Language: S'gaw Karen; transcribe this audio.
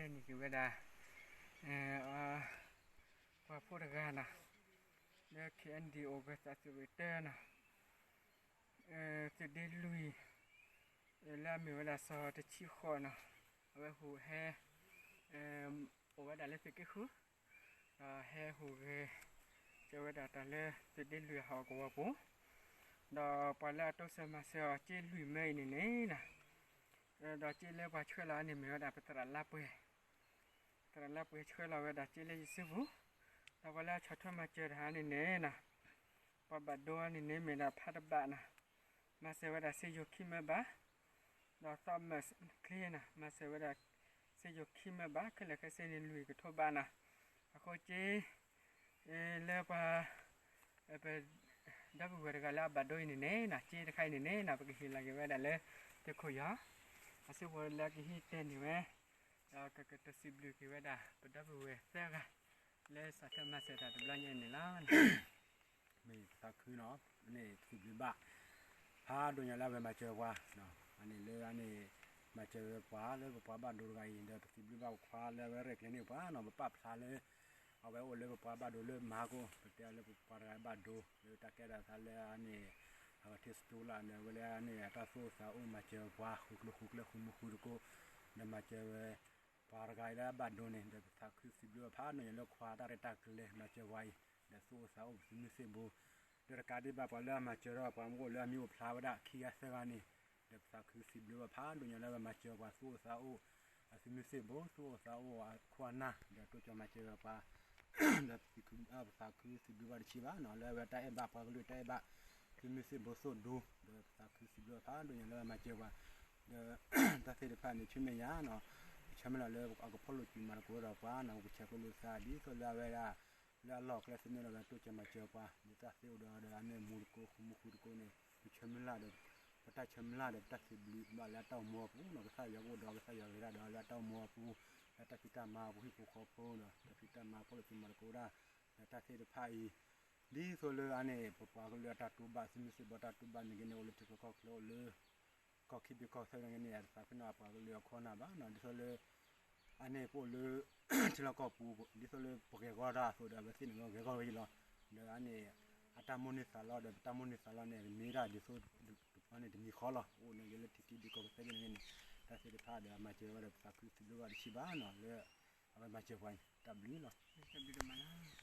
န့ၢ်က့ၤဝဲဒၣ် ပှၤဖိတဂၤနီၤ, လၢ ခ့ၣ်အဲၣ်ဒံၣ် အိၣ်ကသးသုးရ့ၣ်တၢနီၤ, သုးဒ့လွံၢ် လၢအမ့ၢ်ဝဲဒၣ်စီၤတဆံဃိးနီၤ, အဝဲဟူးဟဲ အိၣ်ဝဲဒၣ်လၢသုးက့ဃု ဒီးဟဲဟူးဂဲၤ ကဲဝဲဒၣ်တၢ်လၢသုးဒ့လွံၢ်အဟီၣ်ကဝီၤပူၤ, ဒီးပှၤလၢအတိစၢၤမၤစၢၤအီၤစ့လွံၢ်မၢအံၤန့ၣ်န့ၣ်နီၤ, ဒီးစ့လၢပှၤဆှၢလီၤန့ၣ် မ့ၢ်ဝဲဒၣ်ပသရၣ်လါပှဲၤ, သရၣ်လါပှဲၤဆှၢလီၤဝဲဒၣ်စ့လၢယစုပူၤ, ဒီးပှၤလၢအဆီၣ်ထွဲမၤစၢၤတၢ်န့ၣ်န့ၣ်နီၤ, ပှၤဘၣ်ဒိန့ၣ်န့ၣ် မ့ၢ်ဒၣ်ဖးတဘၣ်နီၤ, မၤစၢၤဝဲဒၣ်စ့ယိၤခံမၢဘၣ်, ဒီးသီမၢၣ်ချ့နီၤ မၤစၢၤဝဲဒၣ် စ့ယိၤခံမၢဘၣ် ခဲလၢာ်ခဲဆ့န့ၣ် လွံၢ်ကထိဘၣ်နီၤ, အဃိစ့ လၢပှၤ ပ ဒီပုၢ်ဝဲၢ်တဂၤလၢအဘၣ်ဒိအံၤန့ၣ်န့ၣ်နီၤ, စ့တခါအံၤန့ၣ်န့ၣ်နီၤ ပကဟ့ၣ်လီၤက့ၤဝဲဒၣ်လၢ သုးခိၣ်ယီၤ အစုဖိလၢကဟံးတဲန့ၢ်ဝဲ, ဒီးကကတိၤစံးဘျုးက့ၤဝဲဒၣ် ပဒီပုၢ်ဝဲၢ်သၢဂၤ လၢဆီၣ်ထွဲမၤစၢၤတၢ်တဘျီညါအံၤန့ၣ်လီၤ. မ့ၢ်သးခုနီၤ, န့ၣ်စံးဘျုးဘၣ် ဖးဒိၣ်ညါလၢအဝဲမၤစၢၤပှၤ, အန့ၣ်လၢအန့ၣ် မၤစၢၤပှၤလၢပပှၤဘၣ်ဒိတဂၤအံၤ ဒီးပစံးဘျုးဘၣ်ပခွါလၢအဝဲရဲၣ်ကျဲၤန့ၢ်ပှၤနီၤ, ပပာ်ဖျါလၢ အဝဲအိၣ်လၢပပှၤဘၣ်ဒိလၢမၤကိၣ်, ပတဲလၢပပှၤတဂၤဘၣ်ဒိ လၢတၢ်ကဲထီၣ်သးလၢအန့ၣ် အဝဲထံစတူလၢန့ၣ် အဝဲလၢအန့ၣ် အတၢ်သူၣ်အိၣ်သးအိၣ်မၤစၢၤပှၤ ဃုကျိၤဃုကျဲဃုမူဃုတကိး, ဒီးမၤစၢၤဝဲ ပှၤတဂၤအံၤလၢအဘၣ်ဒိန့ၣ် ဒီးပသးခုစံးဘျုးဘၣ်ဖးဒိၣ်ညါလၢခွါတၢ်ရဲၣ်တၢ်ကျဲၤမၤစၢၤပှၤအံၤ ဒီးသူၣ်အိၣ်သးအိၣ်ပသုးမုၢ်သံၣ်ဘိ, ဒီးတကးဒံးဘၣ်ပှၤလၢအမၤစၢၤထီၣ်ပှၤမ့ၢ်အိၣ်လၢအမံၤအိၣ်ဖျါဝဲဒၣ်ခံဂၤသၢဂၤန့ၣ်, ဒီးပသးခုစံးဘျုးဘၣ်ဖးဒိၣ်ညါလၢအဝဲမၤစၢၤပှၤသူၣ်အိၣ်သးအိၣ် အသုးမုၢ်သံၣ်ဘိ သူၣ်အိၣ်သးအိၣ်အခိၣ်အနၢ် ဒီးတိစၢၤမၤစၢၤပှၤ ဒီးပသးခုစံးဘျုးဘၣ်တဆံးဘၣ်နီၤ, လၢအဝဲတၢ်အဲၣ်ဘၣ်ပှၤကလုာ်တၢ်အဲၣ်ဘၣ် သုးမုၢ်သံၣ်ဘိသိၣ်ဒူ, ဒီးပသးခုစံးဘျုးဘၣ်ဖးဒိၣ်ညါလၢအဝဲမၤစၢၤပှၤ, ဒီး တၢ်သ့ၣ်တဖၣ်န့ၣ် ဆူမဲာ်ညါနီၤ, ပဆၢမုၢ်လၢ်လၢအကဖီၣ်လိာ်စူၤမၤသကိးဒီးပှၤနီၤ, ပဆဲးကျိးလိာ်သးဒ်သိးလၢအဝဲဒၣ် လၢအလီၢ်ကျဲသနၢၣ်ဒီးအဝဲတိစၢၤမၤစၢၤပှၤ ဒ်တၢ်သ့အိၣ်ဒီးဒီးအန့ၣ်မူတကိးဃုမူဃုတကိးန့ၣ် ပဆၢမုၢ်လၢ်ဒီး ပတၢ်ဆၢမုၢ်လၢ်ဒီးပတၢ်သဘျ့ဘၣ်လၢအတၢ်အိၣ်မူအပူၤနီၤ, ကစၢ်ယွၤကအိၣ်ဒီးကစၢ်ယွၤဂ့ၤဒၣ်ဒီးလၢအတၢ်အိၣ်မူအပူၤ, လၢတၢ်ဖံးတၢ်မၤအပူၤဟံၣ်ဖိဃီဖိဒီး တၢ်ဖံးတၢ်မၤဖီၣ်လိာ်စူၤမၤသကိးဒၣ် လၢတၢ်သ့ၣ်တဖၣ်အံၤ, ဒ်သိးလၢအန့ၣ် ပပှၤကလုာ်အတၢ်တူၢ်ဘၣ် သုးမုၢ်သံၣ်ဘိတၢ်တူၢ်ဘၣ်န့ၣ်ဂ့ၤန့ၣ် အိၣ်လၢထံချၢကီၢ်ချၢအိၣ်လၢ ကီၢ်ခံဘ့ၣ်ကီၢ်ဆၢန့ၣ်ဂ့ၤန့ၣ် အတသးခုနီၤပှၤကလုာ်အခိၣ်အနၢ်ဘၣ်နီၤ, ဒ်သိးလၢ အန့ၣ်ပအိၣ်လၢ ထံလီၢ်ကီၢ်ပူၤ ဒ်သိးလၢပဂဲၤဂီၢ်တၢ်အသိးဒီး အဝဲသ့ၣ်န့ၣ်ဂဲၤဂီၢ်ဝဲအံၤလီၤ, ဒီးအန့ၣ် အတၢ်မိၣ်န့ၢ်သးလီဒီး ပတၢ်မိၣ်န့ၢ်သးလီန့ၣ် မ့ၢ်ဒၣ်ဒ်သိး အန့ၣ်တမံၤဃီလီၤ, အိၣ်န့ၣ်ဂ့ၤလၢထံခံဘ့ၣ်ကီၢ်ကသဲဘ့ၣ်န့ၣ်ဂ့ၤန့ၣ်, တၢ်သ့ၣ်တဖၣ်ဒီးအမၤစၢၤဝဲဒီးပသးခုစံးဘျုးဘၣ်တဆံးဘၣ်နီၤ လၢ အဝဲမၤစၢၤပှၤအံၤ တၢ်ဘျုးလီၤ.